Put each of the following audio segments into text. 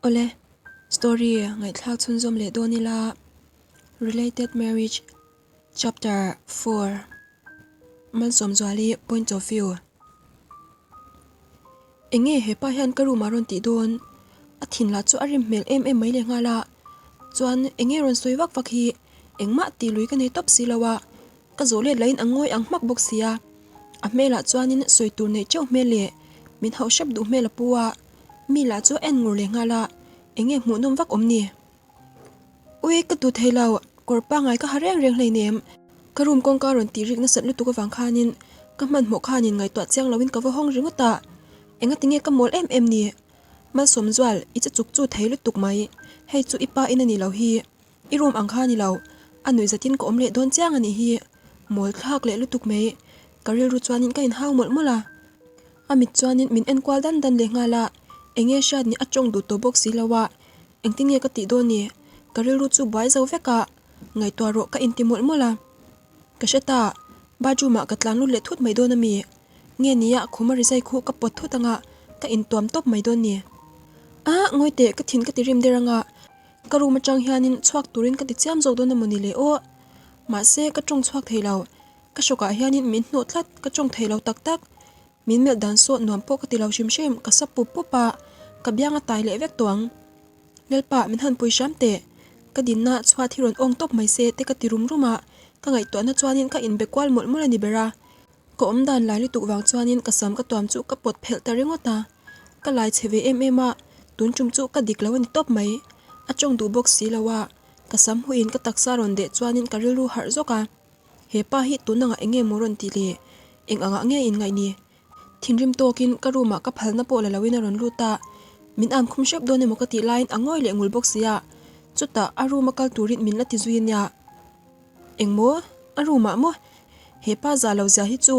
Awle, story ngaihthlak chhunzawm leh dawn ila, Related Marriage Chapter 4 Malsawmzuali Point of View Enge hepa hian ka room ah rawn tih dawn? A thin lah chu a rim hmel em em mai leh nghal a, chuan enge rawn sawi vak vak hi engmah tih lui ka nei tawp si lo a, Ka zawh let lahin a ngawi ang hmak bawk sia. A hmelah chuanin sawi tur neih teuh hmel leh min hauh hrep duh hmel a pu a, mi lah chu a en ngur leh nghal a, enge hmuhnawm vak awm ni? Ui, ka tu thei lo, kawr pangngai ka ha reng reng hleinem. Ka room kawngka rawn tih rik nasat lutuk avang khanin ka hmanhmawh khanin ngaihtuah chiang loin ka va hawng ringawt a, engatinge ka mawl em em ni? Malsawmzual, i che chuk chu thei lutuk mai, hei chu i pa in a ni lo hi. I room ang kha ni lo, a nuih zatin ka awm leh dawn chiang a nih hi. Mawl thlak leh lutuk mai. Ka rilru chuanin ka inhau mawlh mawlh a. A mit chuanin min enkual dan dan leh nghal a, enge hriat ni a tawng duh tawh bawk si lo a, engtin nge ka tih dawn ni? Ka rilru chu buai zo vek a, ngaihtuah rawh ka inti mawlh mawlh a. Ka hre ta, bathroom ah ka tlan lut leh thut mai dawn a mi? Nge nia khuma rizai khu ka pawt thut anga ka intuam tawp mai dawn ni? A, ngawi teh ka thin ka ti rim der anga. Ka room atang hianin chhuak turin ka ti chiam zawk dawn a mawni le aw. Mahse ka tawng chhuak thei lo. Ka hrawkah hianin min hnawh tlat, ka tawng thei lo tak tak. Min melh dan saw nuam pawh ka ti lo hrim hrim, ka sa pup pup a, ka biang a tai leh vek tawh ang. Lalpa, min han pui hram teh. Ka dinna chhuat hi rawn awng tawp mai se te ka ti rum rum a, ka ngaihtuahna chuanin ka inbe kual mawlh mawlh a ni ber a. Ka awm dan lai lutuk vang chuanin ka sam ka tuam chu ka pawt phelh ta ringawt a, ka lai chhe ve em em a, tun tum chu ka dik lo a ni tawp mai. A tawng duh bawk si lo a, ka sam huiin ka taksa rawn deh chuanin ka rilru harh zawk a. He pa hi tun angah eng nge maw rawn tih le? Eng angah nge in ngaih ni? Thinrim tawkin ka room ah ka phalna pawh la loin a rawn lut a, min am khum hrep dawn emaw ka tih laiin a ngawi leh ngul bawk si a, chutah a room a kal turin min la ti zui ania. Engmaw? A room ah maw? He pa zah lo zia hi chu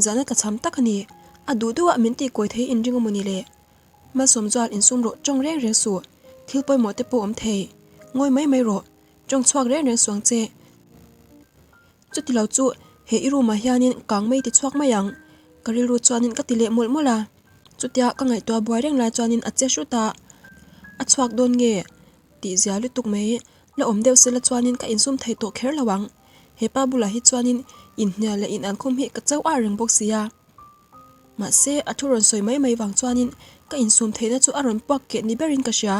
zahna tlachham tak a ni. A duh duh ah min tih kawi thei inring a maw ni le? Malsawmzual insum rawh tawng reng reng suh. Thil pawimawh te pawh awm thei. Ngawi mai mai rawh. Tawng chhuak reng reng suang che. Chuti lo chu he i room ah hianin kang mai ti chhuak mai ang. Ka rilru chuanin ka ti leh mawlh mawlh a. Chutia ka ngaihtuah buai reng lai chuanin a che hrut a. A chhuak dawn nge? Tih zia lutuk mai. La awm deuh sela chuanin ka insum thei tawh kher lo ang. He pa bulah hi chuanin inhnial leh inankhum hi ka cho ah reng bawk sia. Mahse, a thu rawn sawi mai mai vang chuanin ka insum theihna chu a rawn puak keh ni berin ka hria.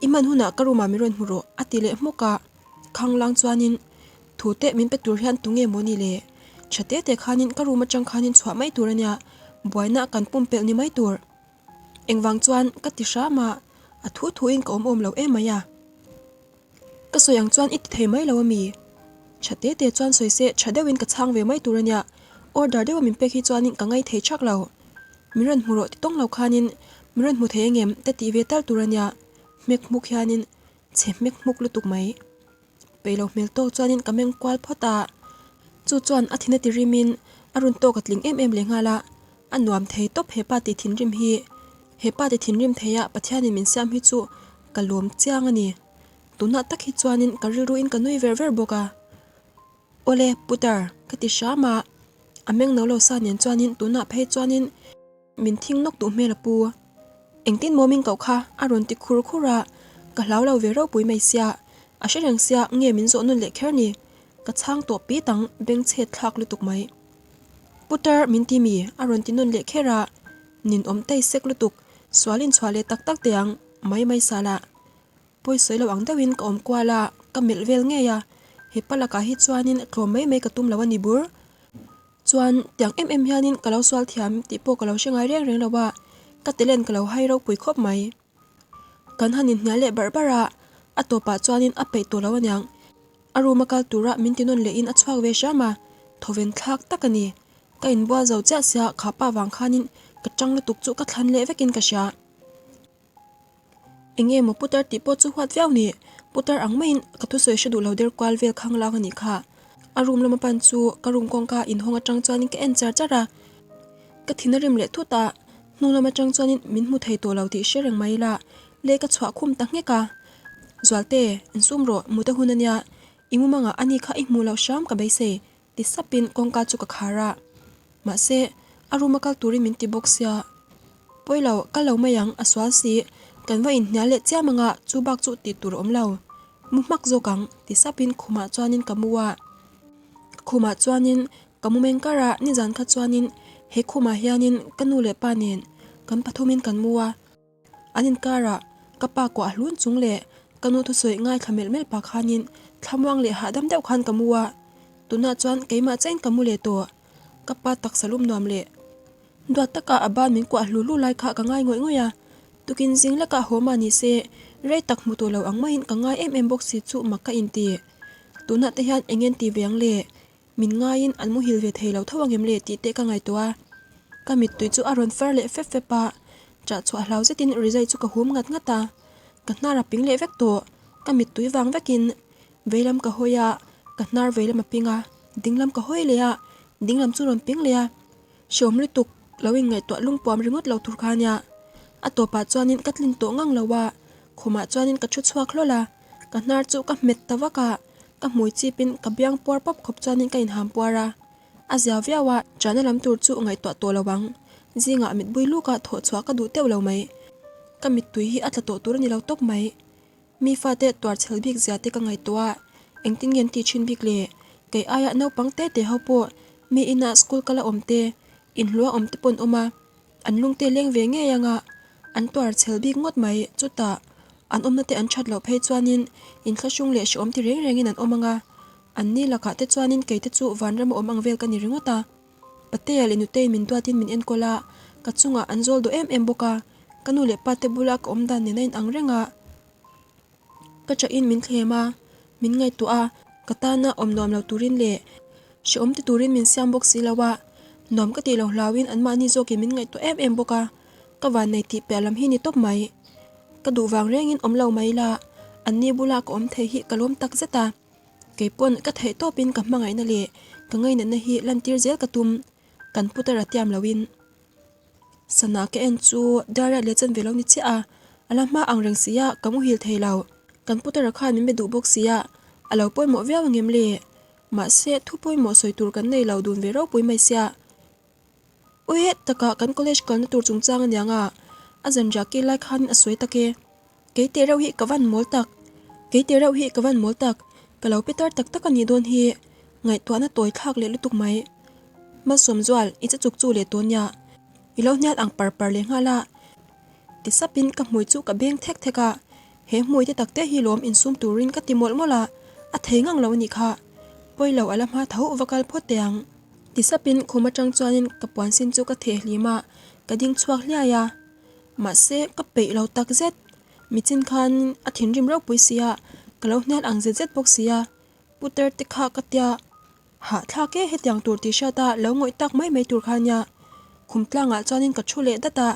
I hman hunah ka room ah min rawn hmu rawh a ti leh hmuk a. Khanglang chuanin thu teh min pe tur hian tunge maw ni le? Tha te te khanin ka room atang khanin chhuah mai tur ania, buaina kan pumpelh ni mai tur. Engvang chuan ka ti hram a, a thu thuin ka awm awm lo em mai a. Ka sawi ang chuan i ti thei mai lo a mi? Tha te te chuan sawi se tha deuhin ka chhang ve mai tur a nia, order deuha min pek hi chuanin ka ngai thei thak lo. Min rawn hmu rawh ti tawng lo khanin min rawn hmu thei engem te tih ve tal tur a nia, hmek hmuk hianin chhe hmek hmuk lutuk mai. Peih lo hmel tawk chuanin ka meng kual phawt a, chu chuan a thin a ti rimin a run tawk a tling em em leh nghal a, a nuam thei tawp he pa tih thinrim hi. He pa ti thinrim thei a Pathianin min siam hi chu ka lawm chiang a ni. Tunah tak hi chuanin ka rilruin ka nui ver ver bawk a. Awle Putar ka ti hram a, a meng no lo sa nen chuanin tunah phei chuanin Min thing nawk duh hmel a pu. Engtin maw min koh kha a rawn ti khur khur a, ka hlau lo ve ropui mai sia, a hre reng sia nge min zawh nawn leh kher ni, ka chhang tawh pi tang beng chhet thlak lutuk mai. Putar min ti mi a rawn ti nawn leh kher a, nin awm tei sek lutuk, sual inchhuah leh tak tak teh ang, mai mai sal ah. Pawi sawi lo ang deuhin ka awm kual a, ka melh vel ngei a, he pa lakah hi chuanin tlawm mai mai ka tum lo a ni bur. Chuan tiang em em hianin ka lo sual thiam tih pawh ka lo hre ngai reng reng lo a, ka talent ka lo hai ropui khawp mai. Kan han inhnial leh barh barh a, a tawpah chuanin a peih tawh lo aniang. A room a kal tura min ti nawn lehin a chhuak ve hram a, thawven thlak tak a ni. Ka inbual zo chiah sia kha pa vang khanin ka tang lutuk chu ka thlan leh vekin ka hria. Enge maw putar tih pawh chu huat viau ni, putar ang maiin ka thusawi hre duh lo der kual vel khang lang a nih kha. A room lama pan chu ka room kawngka inhawng atang chuanin ka en char char a, ka thin a rim leh thut a, hnung lam atang chuanin min hmu thei tawh lo tih hre reng mai ila, lei ka chhuah khum ta nghek a. Zualte, insum rawh, mut a hun a nia, i mumangah a ni kha i hmuh loh hram ka beisei, ti sapin kawngka chu ka khar a. Mahse, a room a kal turin min ti bawk sia. Pawi lo, kal lo mai ang, a sual si. Kan va inhnial leh chiam anga chu bak chu tih tur a awm lo. Mu hmak zawk ang, ti sapin khumah chuanin ka mu a. Khumah chuanin ka mu meng kar a, nizan kha chuanin he khumah hianin ka nu leh pa nen kan pathumin kan mu a. An inkarah ka pa kuah hlun chung leh ka nu thusawi ngaithla melh melh pah khanin thlamuang leh hahdam deuh khan ka mu a. Tunah chuan keimah chain ka mu leh tawh. Ka pa taksa lum nuam leh duat taka a ban min kuah hlu hlu lai kha ka ngai ngawih ngawih a. Tukin zing laka haw mah ni se rei tak hmu tawh lo ang maiin ka ngai em em bawk si chu mak ka inti. Tunah te hian eng en ti ve ang le? Min ngaiin an muhil ve thei lo tho angem le tih te ka ngaihtuah a. Ka mittui chu a rawn far leh fep fep a, ṭah chhuah hlau zetin rizai chu ka hum ngat ngat a. Ka hnar a ping leh vek tawh, ka mittui vang vekin veilam ka hawi a, ka hnar veilam a ping a, dinglam ka hawi leh a, dinglam chu rawn ping leh a. Hreawm lutuk lo inngaihtuah lungpuam ringawt lo tur kha ania. A tawpah chuanin ka tlin tawh ngang lo a, khumah chuanin ka thu chhuak hlawl a, ka hnar chu ka hmet ta vak a, ka hmui chipin ka biang puar pawp khawp chuanin ka inham puar a. A zia viau a, chana lam tur chu ngaihtuah tawh lo ang. Zingah mitbui lukah thawh chhuah ka duh teuh lo mai. Ka mittui hi a tla tawh tur a ni lo tawp mai. Mi fate tuar chhel bik zia te ka ngaihtuah a, engtin nge an tih thin bik le? Kei aia naupang te te ho pawh mi inah school kala awm te, inhlua awm te pawh an awm a, an lungte leng ve ngei anga an tuar chhel bik ngawt mai. Chutah an awmna te an that loh phei chuanin inthlahrung leh hrehawm ti reng rengin an awm anga, an ni lakah te chuanin kei te chu vanram a awm ang vel ka ni ringawt a. Patea leh Nutei min duatin min enkawl a, ka chungah an zawl duh em em bawk a, ka nu leh pate bula ka awm dan nen a inang reng a. Ka chahin min thlem a, min ngaihtuah a, ka tana awm nuam lo turin leh hrehawm ti turin min siam bawk si lo a, nuam ka tih lo hlauin anmahni zawkin min ngaihtuah em em bawk a, ka vannei tih piah lam hi ni tawp mai. Ka duh vang rengin awm lo mai la, anni bula ka awm thei hi ka lawm tak zet a. Kei pawn ka theih tawpin ka hmangaihna leh ka ngainatna hi lantir zel ka tum, kan putar a tiam loin. Sana ka en chu Dariat leh chanve lo ni chiah a, a la hma ang reng sia ka muhil thei lo. Kan putara khan min be duh bawk sia, a lo pawimawh viau angem le? Mahse thu pawimawh sawi tur kan nei lo dun ve ropui mai sia. Uihe takah kan college kalna tur chungchang aniang a, a zanriah kil lai khanin a sawi tak e. Kei teh reuh hi ka van mawl tak, kei teh reuh hi ka van mawl tak, ka lo pe tar tak tak a nih dawn hi, ngaihtuahna tawi thlak leh lutuk mai. Malsawmzual, i che chuk chu leh tawh nia, i lo hnial ang par par leh nghal a. Ti sapin ka hmui chu ka beng thek thek a, he hmui te tak te hi lawm insum turin ka ti mawlh mawlh a, a thei ngang lo a nih kha. Pawi lo a la hma tho va kal phawt teh ang. Ti sapin khum atang chuanin ka puan sin chu ka theh hlim a, ka ding chhuak hliai a. Mahse, ka peih lo tak zet. Michin khan a thinrim ropui sia, ka lo hnial ang zet zet bawk sia. Putar te kha ka tia hahthlak e hetiang tur tih hriat a lo ngawih tak mai mai tur kha nia. Khum tlangah chuanin ka thu leh dat a,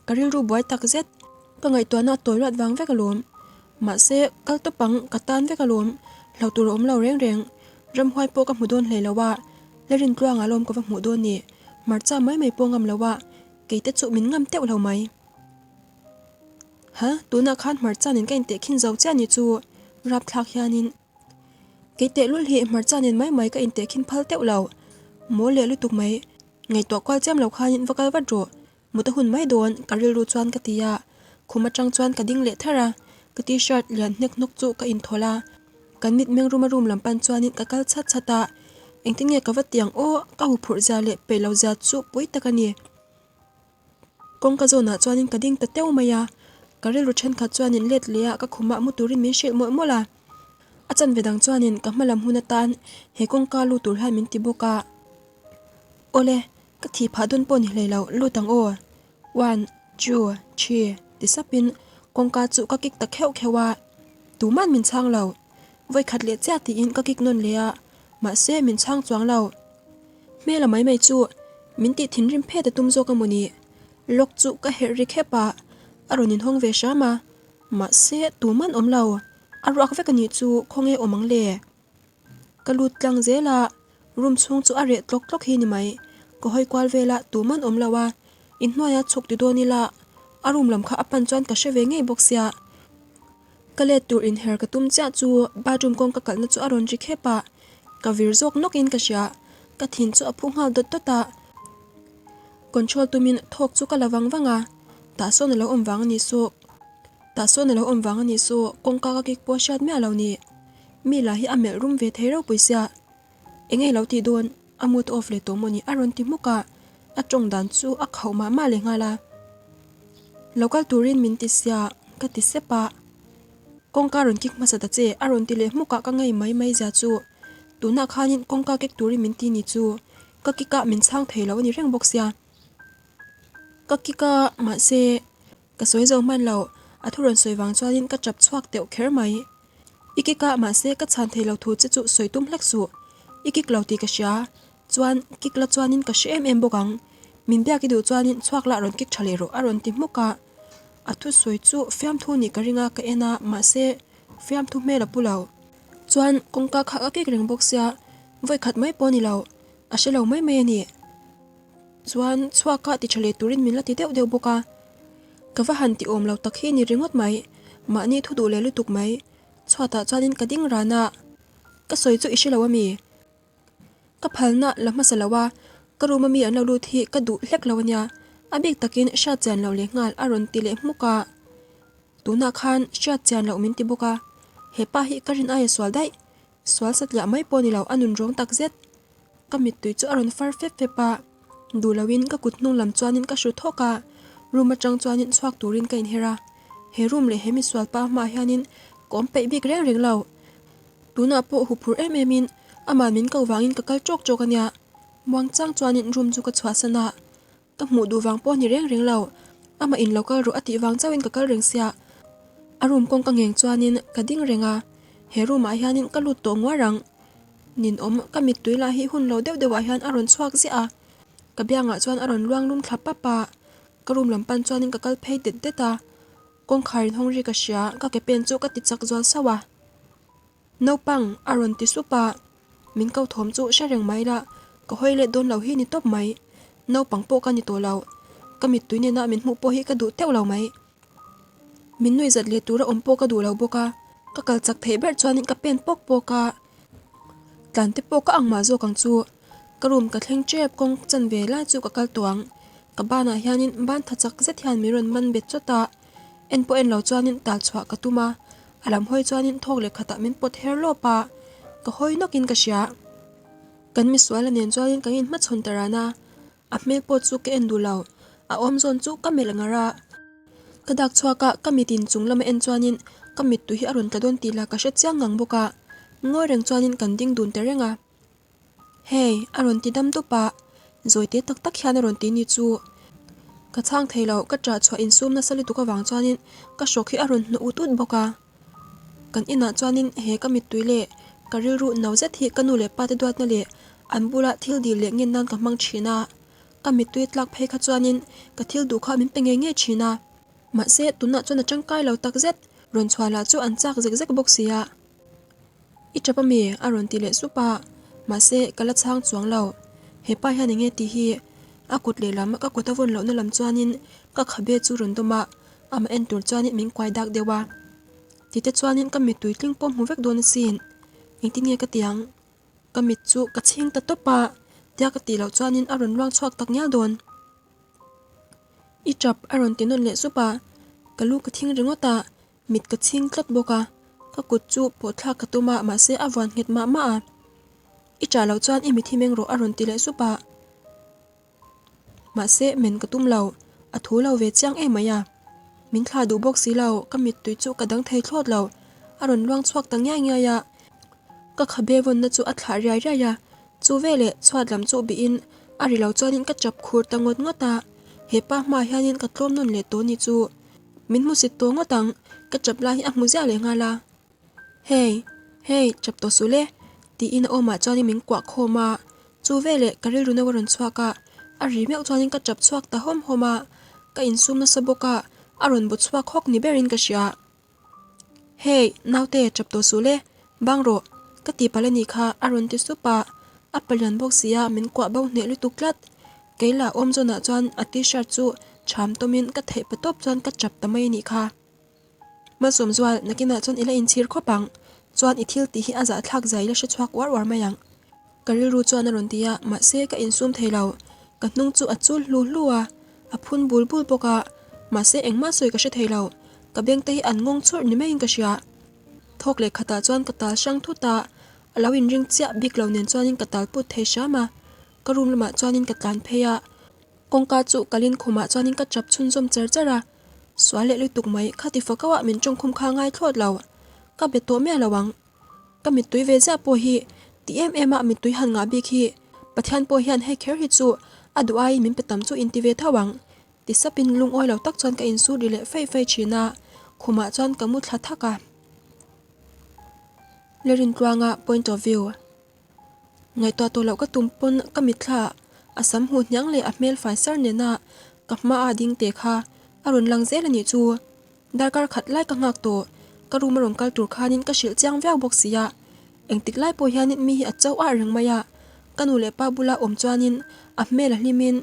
ka rilru buai tak zet. Ka ngaihtuahna a tawi ruat vang vek alawm. Mahse, kal tawp ang, ka tan vek alawm. Hlo tur a awm lo reng reng. Ramhuai pawh ka hmu dawn hlei lo a, Lalrintluanga alawm ka va hmuh dawn ni. Hmarcha mai mai pawh ngam lo a. Kei te chu min ngam teuh lo mai. Ha, tunah khan hmarcha nen ka inteh khin zo chiah ni chu rapthlak hianin. Kei tehlul hi hmarcha nen mai mai ka inteh khin phal teuh lo. Mawl leh lutuk mai. Ngaihtuah kual chiam lo khanin va kal vat rawh. Mut a hun mai dawn ka rilru chuan ka ti a. Khum atang chuan ka ding leh tharh a. Ka t-shirt lian hnek hnawk chu ka inthawlh a. Kan mit meng ruma room lam pan chuanin ka kal chhat chhat a, engtin nge ka va ti ang aw, ka huphurh zia leh peih lo zia chu pui tak a ni. Kawngka zawnah chuanin ka ding ta teuh mai a, ka rilru thenkhat chuanin let leh a ka khumah mu turin min hrilh mawlh mawlh a, a chanve dang chuanin ka hma lam hun atan he kawngka lu tur hian min ti bawk a. Awle, ka thih phah dawn pawh ni hlei lo, lut ang aw. One, two, three ti sapin kawngka chu ka kik ta kheuh kheuh a, tuman min chhang lo. Vawi khat leh chiah tiin ka kik nawn leh a, mahse min chhang chuang lo. Hmela mai mai chu min tih thinrim phet a tum zawk a mawni. Lock chu ka herh ri khep a, a rawn inhawng ve hram a, mahse tuman awm lo. A ruak vek a nih chu khawnge awm ang le? Ka lut tlang zel a, room chhung chu a reh tlawk tlawk hi ni mai. Ka hawi kual vel a, tuman awm lo a, inhnuaia chhuk ti dawn ila a room lam kha a pan chuan ka hre ve ngei bawk sia. Ka let tur inher ka tum chiah chu bathroom kawngka kalhna chu a rawn ri khep a, ka vir zawk nawk in ka hria. Ka thin chu a phu nghal dawt dawt a, control tumin thawk chu ka la vang vang a, tah sawn a lo awm vang a ni suh. Tah sawn a lo awm vang a nih chu kawngka ka kik pawh a hriat miah lo ni. Mi lah hi a melh rum ve thei ropui sia. Eng nge lo tih dawn? A mood off leh tawh maw ni? A rawn ti hmuk a, a tawng dan chu a khauh mah mah leh nghal a. Lo kal turin min ti sia ka ti sep a. Kawngka rawn kik hmasa ta che a rawn ti leh hmuk a ka ngei mai mai zia chu. Tunah khanin kawngka kik turin min ti ni chu ka kik a min chhang thei lo a ni reng bawk sia. Ka kik a mahse ka sawi zo hman lo a thu rawn sawi vang chuanin ka tap chhuak teuh kher mai. I kik a mahse ka chhan thei lo thu che chu sawi tum hlek suh. I kik lo tih ka hria chuan kik la chuanin ka hre em em bawk ang. Min biak i duh chuanin chhuak lah rawn kik tha leh rawh a rawn ti hmuk a. A thusawi chu fiamthu nih ka ring a ka en a mahse fiamthu hmel a pu lo. Chuan kawngka kha ka kik reng bawk sia vawikhat mai pawh a ni lo a hre lo mai mai a ni. Chuan chhuak a ti tha leh turin min la ti deuh deuh bawk a. Ka va han ti awm lo tak hi ni ringawt mai mahni thu duh leh lutuk mai. Chhuatah chuanin ka ding ran a ka sawi chu i hre lo a mi? Ka phalna la hmasa lo a, ka room a mi an lo lut hi ka duh hlek lo ania, a bik takin hriat chian loh leh nghal a rawn ti leh hmuk a. Tunah khan hriat chian loh min ti bawk a, hepa hi ka rin aia sual daih, sual satliah mai pawh ni lo a nun rawng tak zet. Ka mittui chu a rawn far fep fep a, duh loin ka kut hnung lam chuanin ka hru thawk a, room atang chuanin chhuak turin ka inher a, he room leh he misual pa hmaah hianin ka awm peih bik reng reng lo. Tunah pawh huphurh em em in amah min ko vangin ka kal tawk tawk ania. Muang chang chuanin room chu ka chhuahsan a, ka hmuh duh vang pawh ni reng reng lo. Amah in lo kal rawh a tih vang chauhin ka kal reng sia. A room kawng ka ngheng chuanin ka ding reng a, he room ah hianin ka lut tawh nguar ang. Ninawm ka mittui lah hi hun lo deuh deuh ah hian a rawn chhuak ziah a, ka biangah chuan a rawn luang lum thla pap a, ka room lam pan chuanin ka kal phei det det a. Kawngkhar in hawng ri ka hria, ka ke pen chu ka ti chak zual sauh a. Naupang, a rawn ti sup a, min ko thawm chu hre reng mai la, ka hawi let dawn lo hi ni tawp mai. Naupang pawh ka ni tawh lo, ka mittui nena min hmuh pawh hi ka duh teuh lo mai. Min nuih zat leh tura awm pawh ka duh lo bawk a, ka kal chak theih ber chuanin ka pen pawk pawk a. Tlan te pawh ka ang mah zawk ang chu. Ka room ka thleng tep kawng chan ve lai chu ka kal tawh ang. Ka banah hianin ban tha chak zet hian min rawn man bet chawt a, en pawh en lo chuanin tal chhuah ka tum a, a lam hawi chuanin thawk leh khatah min pawt her lawp a, ka hawi nawkin ka hria. Kan misuala nen chuanin kan inhmachhawn ta ran a, a hmel pawh chu ka en duh lo, a awm zawn chu ka melh ngar a. Ka dak chhuak a, ka mit in chung lama en chuanin ka mittui hi a rawn tla dawn tih lah ka hre chiang ngang bawk a, ngawi reng chuanin kan ding dun ta reng a. Hey, a rawn ti dam dup a, zawi te tak tak hian a rawn ti ni chu. Ka chhang thei lo, ka ṭah chhuah insum nasa lutuk avang chuanin ka hrawk hi a rawn hnawh ut ut bawk a. Kan inah chuanin he ka mittui leh ka rilru no zet hi ka nu leh pa te duatna leh an bula thil dil leh ngen nan ka hmang ṭhin a. Ka mittui tlak phei kha chuanin ka thil duh kha min pe ngei ngei ṭhin a. Mahse, tunah chuan a ṭangkai lo tak zet, rawn chhuah lah chu an chak zek zek bawk si a. I ṭap a mi? a rawn ti leh sup a, mahse ka la chhang chuang lo. He pa hian enge tih hi? A kut lehlam ka kut a vawn lohna lam chuanin ka khabe chu rawn dawm a, amah en tur chuanin min kuai dak deuh a. Tite chuanin ka mittui tling pawh hmu vek dawn asin. Engtin nge ka ti ang? Ka mit chu ka chhing ta tawp a, tia ka tih loh chuanin a rawn luang chhuak tak ngial dawn. I ṭap a rawn ti nawn leh sup a, ka lu ka thing ringawt a, Mit ka chhing tlat bawk a, ka kut chu pawh thlak ka tum a mahse a vuan nghet mah mah a. I ṭah loh chuan i mit hi meng rawh a rawn ti leh sup a. Mahse men ka tum lo, a thu lo ve chiang em mai a. Min thlah duh bawk si lo, ka mittui chu ka dang thei thlawt lo, a rawn luang chhuak ta ngiai ngiai a. Ka khabe vawnna chu a thlah riai riai a, chu veleh chhuat lam chu bihin a ri lo chuanin ka chap khur ta ngawt ngawt a. Hepa hmaah hianin ka tlawm nawn leh tawh ni chu. Min hmu sit tawh ngawt ang, ka chap lai hi a hmu ziah leh nghal a. Hey, hey, chap tawh suh le, tiin a awmah chuanin min kuah khawm a. Chu veleh ka rilru no a rawn chhuak a, a ri meuh chuanin ka chap chhuak ta hawm hawm a. Ka insum nasa bawk a, a rawn bu chhuak hawk ni berin ka hria. Hey, naute, chap tawh suh le, bang rawh, ka ti palh a nih kha, a rawn ti sup a. A palian bawk si a, min kuah bo hneh lutuk tlat. Kei lah awm zawnah chuan a t-shirt chu chham tawmin ka theih pa tawp chuan ka chap ta mai a nih kha. Malsawm zual, nakinah chuan i la inchhir khawp ang, chuan i thil tih hi a zahthlak zai la hre chhuak uar uar mai ang. Ka rilru chuan a rawn ti a, mahse ka insum thei lo. Ka hnung chu a chul hlu hlu a, a phun bul bul bawk a, mahse engmah sawi ka hre thei lo. Ka beng te hi an ngawng churh ni maiin ka hria. Thawk leh khatah chuan ka tal hrang thut a, a lo inring chiah bik lo nen chuanin ka tal put thei hram a. Ka room lamah chuanin ka tlan phei a, kawngka chu kalin khumah chuanin ka chap chhunzawm char char a. Sual leh lutuk mai, khati fakauah min tawngkhum kha ngai thlawt lo. Ka be tawh miah lo ang. Ka mittui ve ziah pawh hi ti em em a mittui han ngah bik hi Pathian pawh hian hei kher hi chu a duh aiin min pe tam chu inti ve tho ang ti sapin lungawi lo tak chuan ka insut ri leh feih feih thin a, khumah chuan ka mu thla thak a. Lerintluanga point of view. Ngaihtuah tawh loh ka tum pawn ka mitthla a sam hmuh hniang leh a hmel fai sar nena ka hma a ding te kha a rawn lang zel a nih chu. Darkar khat lai ka nghak tawh, ka room a rawn kal tur khanin ka hrilh chiang viau bawk sia. Engtik lai pawh hianin mi hi a chauh ah reng mai a, ka nu leh pa bula awm chuanin a hmel a hlimin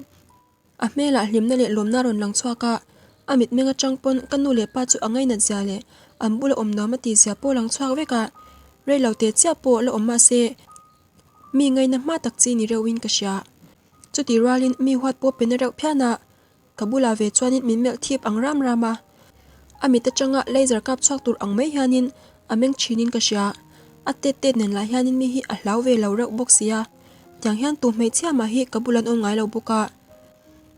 a hmelah hlimna leh lawmna a rawn lang chhuak a, a mitmeng atang pawn ka nu leh pa chu a ngainat zia leh an bula awm nuam a tih zia pawh a lang chhuak vek a, rei lo teh chiah pawh la awm mahse mi ngaina hma tak chi ni reuhin ka hria. Chutih rualin mi huat pawh pe na reuh phian a, Ka bulah ve chuanin min melh thip ang ram ram a, a mit atanga laser kap chhuak tur ang mai hianin a meng thinin ka hria. A tet tet nen lah hianin mi hi a hlau ve lo reuh bawk sia, tiang hian tu hmeichhia mah hi ka bul an awm ngai lo bawk a.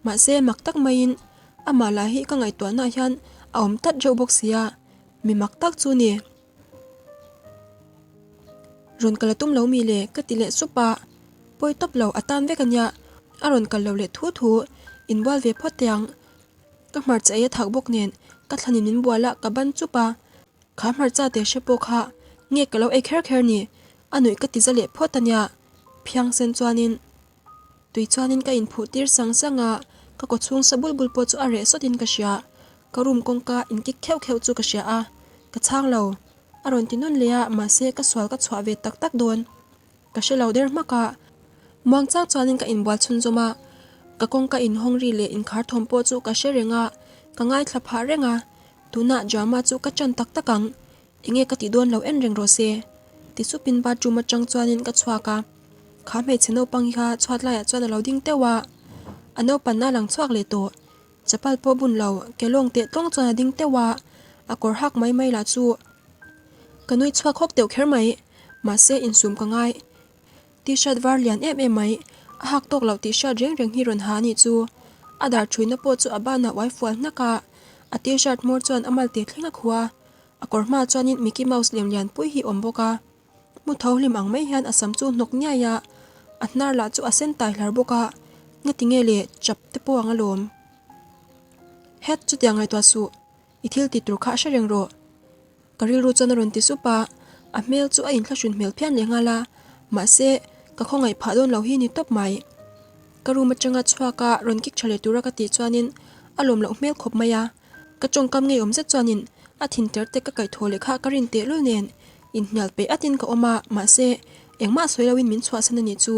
Mahse mak tak maiin amah lah hi ka ngaihtuahnaah hian a awm tlat reuh bawk sia, mi mak tak chu ni. Rawn kal a tum lo mi le ka ti leh sup a, pawi tawp lo a tan vek a nia, a rawn kal lo leh thu thu inbual ve phawt teh ang. Ka hmarcha ei a thak bawk nen ka thlanin min bual a ka ban chup a, kha hmarcha te hre pawh kha nge ka lo ei kher kher ni, a nuih ka ti za leh phawt a nia, phiangsen chuanin. Tui chuanin ka inphuh tir sang sang a, ka kawchhung sa bul bul pawh chu a reh sawtin ka hria. Ka room kawngka inkik kheuh kheuh chu ka hria a, ka chhang lo. A rawn ti nawn leh a, mahse ka sual ka chhuah ve tak tak dawn. Ka hre lo der hmak a. Muang chang chuanin ka inbual chhunzawm a, ka kawngka inhawng ri leh inkhar thawm pawh chu ka hre reng a, ka ngaithla phah reng a. Tunah drama chu ka chan tak tak ang. Enge ka tih dawn lo en reng rawh se. Ti supin bathroom atang chuanin ka chhuak a, kha hmeichhe naupang hi kha chhuat laiah chuan a lo ding teuh a, a naupanna a lang chhuak leh tawh. Chapal pawh bun lo, ke lawng teh tlawng chuan a ding teuh a, a kawr hak mai mai lah chu ka nui chhuak hawk deuh kher mai, mahse insum ka ngai. T-shirt var lian em em mai, a hak tawk loh tih hriat reng reng hi rawn ha a nih chu. A dar thuina pawh chu a banah uai fual hnak a, a T-shirt hmawr chuan a mal te thleng a khuh a, A kawr hma chuanin Mickey Mouse lem lian pui hi awm bawk a, mu tho hlim ang mai hian a sam chu hnawk niai a, a hnar lah chu a sen tai hlar bawk a, ngati nge le chap te pawh ang alawm. Het chutiang ngaihtuah suh, i thil ti tur kha a hre reng rawh. Ka rilru chuan a rawn ti sup a, a hmel chu a inthlahrun hmel phian leh nghal a, mahse ka khawngaih phah dawn lo hi ni tawp mai. Ka room atanga chhuak a rawn kick tha leh tura ka tih chuanin a lawm loh hmel khawp mai a. Ka tawngkam ngeiawm zet chuanin a thin ter te ka kaih thaw leh kha ka rin tehlul nen inhnial peih atin ka awm a, mahse engmah sawi loin min chhuahsan a nih chu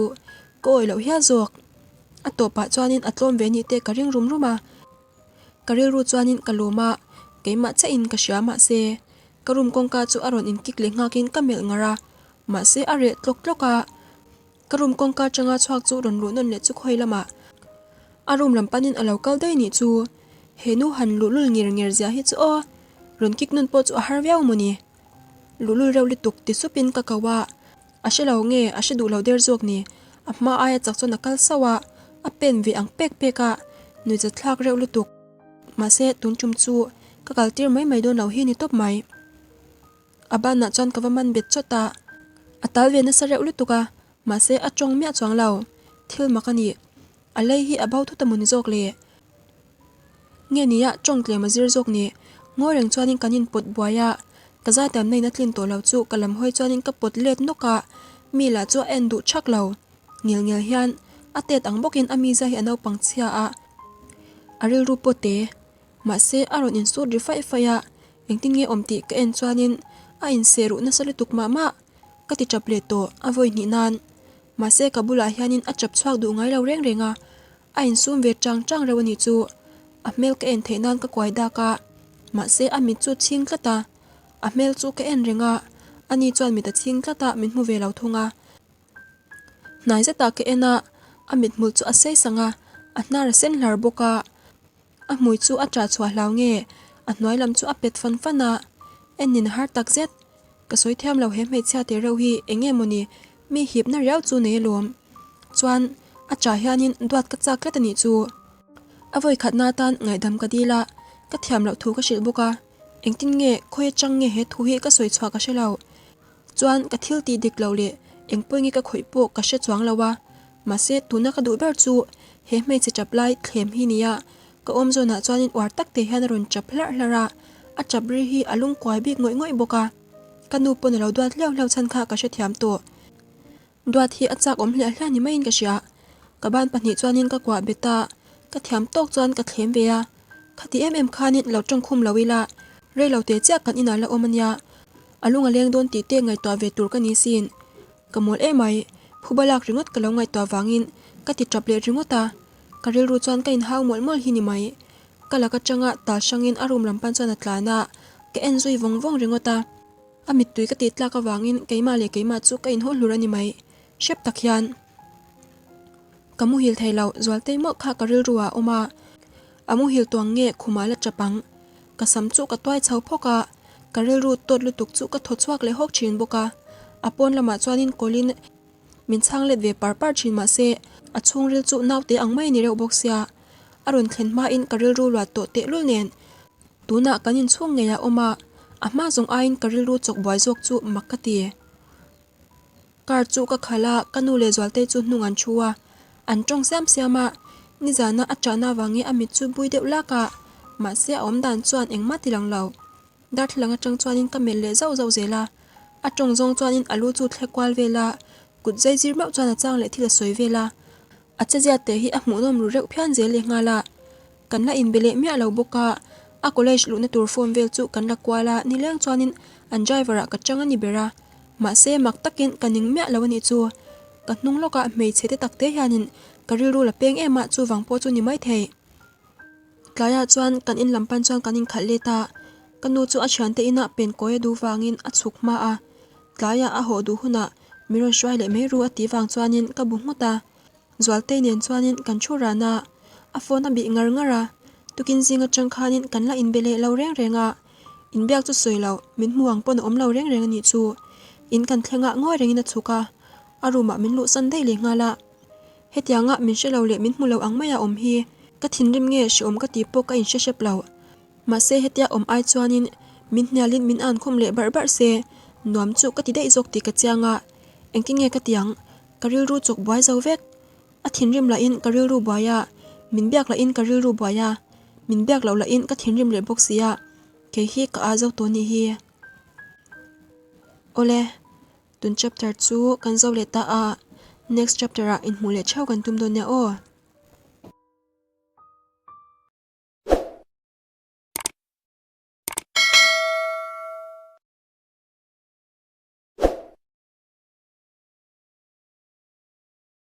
ka awih loh hial zawk. A tawpah chuanin a tlawm ve nih te ka ring rum rum a, ka rilru chuanin ka lawm a, keimah chiahin ka hria mahse ka room kawngka chu a rawn inkik leh nghakin ka melh ngar a, mahse a reh tlawk tlawk a. Ka room kawngka atanga chhuak chu rawn luh nawn leh chu khawi lamah a room lam panin a lo kal daih nih chu. He nu han luhlul ngir ngir zia hi chu aw, rawn kik nawn pawh chu a har viau mawni. Luhlul reuh lutuk ti supin ka ko a, a hre lo nge a hre duh lo der zawk ni. A hma aia chak chuan a kal sauh a, a pen ve ang pek pek a, nuihzat thlak reuh lutuk. Mahse tun tum chu ka kal tir mai mai dawn lo hi ni tawp mai. A banah chuan ka va man bet chawt a, a tal ve nasa reuh lutuk a, mahse a tawng miah chuang lo, thil mak a ni. A lei hi a bo thut a mawni zawk le? Nge nia tawng tlem a zir zawk ni? Ngawi reng chuanin kan inpawt buai a, ka zaitamna in a tlin tawh lo chu ka lam hawi chuanin ka pawt let nawk a, mi lah chu a en duh thak lo. Ngil ngel hian a tet ang bawkin a miza hi a naupang chhia a, a rilru pawh te. Mahse a rawn insut ri faih faih a, engtin nge awm tih ka en chuanin a inseh ruh nasa lutuk mah mah. Ka ti tap leh tawh a vawi hnih nan. Mahse ka bulah hianin a tap chhuak duh ngai lo reng reng a, a insum ve chang chang reuh a nih chu. A hmel ka en theih nan ka kuai dak a, mahse a mit chu chhing tlat a. A hmel chu ka en reng a, ani chuan mit a chhing tlat a min hmu ve lo thung a. Hnai zetah ka en a, a mithmul chu a sei sang a, a hnar a sen hlar bawk a. A hmui chu a ṭah chhuah hlau nge? A hnuai lam chu a pet fan fan a, en in a har tak zet. Ka sawi thiam lo he hmeichhia te reuh hi eng nge mawni mi hipna riau chu nei alawm. Chuan a chah hianin duat ka chak tlat a nih chu. A vawi khatna atan ngaihdam ka dil a, ka thiam loh thu ka hrilh bawk a. Engtin nge khawi atang nge he thu hi ka sawi chhuah ka hre lo. Chuan ka thil tih dik loh leh eng pawh nge ka khawih pawh ka hre chuang lo a. Mahse tuna ka duh ber chu he hmeichhe tap lai thlem hi nia. Ka awm zawnah chuanin uar tak te hian a rawn tap hlarh hlarh a, a tap ri hi a lungkuai bik ngawih ngawih bawk a. Ka nu pawn a lo duat hliau hliau chhan kha ka hrethiam tawh. Duat hi a chak awm hliah hliah ni maiin ka hria. Ka ban pahnih chuanin ka kuah bet a, ka thiam tawk chuan ka thlem ve a. Khati em em khanin lo tawngkhum lo ila, rei lo te chiah kan inah la awm a nia. A lung a leng dawn tih te ngaihtuah ve tur ka ni sin. Ka mawl emai, phuba lak ringawt ka lo ngaihtuah vangin ka ti tap leh ringawt a. Ka rilru chuan ka inhau mawlh mawlh hi ni mai. Ka lak atanga tal hrangin a room lam pan chuan a tlan a, ka en zui vawng vawng ringawt a. A mittui ka tih tlak avangin keimah leh keimah chu ka inhaw hlur a ni mai. Hrep tak hian ka muhil thei lo, Zualtei mawlh kha ka rilru ah a awm a. A muhil tuang nge khumah la tap ang. Ka sam chu ka tuai chho phawk a, ka rilru tawt lutuk chu ka thaw chhuak leh hawk thin bawk a. A pawn lamah chuanin kawlin min chhang let ve par par thin mahse a chhungril chu naute ang mai a ni reuh bawk sia. A rawn thlen hmain ka rilru luat tawh tehlul nen tunah kan inchhung ngei a awm a, a hma zawng aiin ka rilru chawk buai zawk chu mak ka ti. Car chu ka khalh a, ka nu leh Zualtei chu hnung an thu a, an tawng siam siam a, nizana a chahna avangin a mit chu bui deuh lak a, mahse a awm dan chuan engmah ti lang lo. Darthlalang atang chuanin ka melh leh zauh zauh zel a, a tawng zawng chuanin a lu chu thlek kual vel a, kut zai zir meuh chuan a chang leh thil a sawi vel a, a chezia teh hi a hmuhnawm ru reuh phian zel leh nghal a, kan la inbe leh miah lo bawk a, a college luhna tur form vel chu kan la kual a, nileng chuanin an driver ah ka chang a ni ber a, mahse mak takin ka ning miah lo a nih chu, ka hnung lawkah hmeichhe te tak te hianin ka rilru la peng em a, chuvang pawh chu ni maithei. Tlaiah chuan kan in lam pan chuan kan inkhalh let a, ka nu chu a thiante inah pen kawi a duh vangin a chhuk hma a, tlaiah a hawh duh hunah min rawn hruai leh mai ru a tih vang chuanin ka bu nghut a, Zualtei nen chuanin kan thu ran a, a phone a bih ngar ngar a, tukin zing atang khanin kan la inbe leh lo reng reng a, inbiak chu sawi lo, min hmu ang pawn a awm lo reng reng a nih chu. In kan thleng ah ngawi rengin a chhuk a, a room ah min luhsan daih leh nghal a. Hetianga min hre lo leh min hmu lo ang maia awm hi ka thinrim nge hreawm ka tih pawh ka inhre hrep lo. Mahse hetia awm ai chuanin min hnialin min ankhum leh barh barh se nuam chu ka ti daih zawk tih ka chiang a, engtin nge ka ti ang? Ka rilru chawk buai zo vek. A thinrim lahin ka rilru buai a, min biak lahin ka rilru buai a, min biak loh lahin ka thinrim leh bawk si a, kei hi ka aa zo tawh nih hi. Awle. Tun chapter chu kan zo leh ta a, next chapter ah inhmuh leh theuh kan tum dawn nia aw.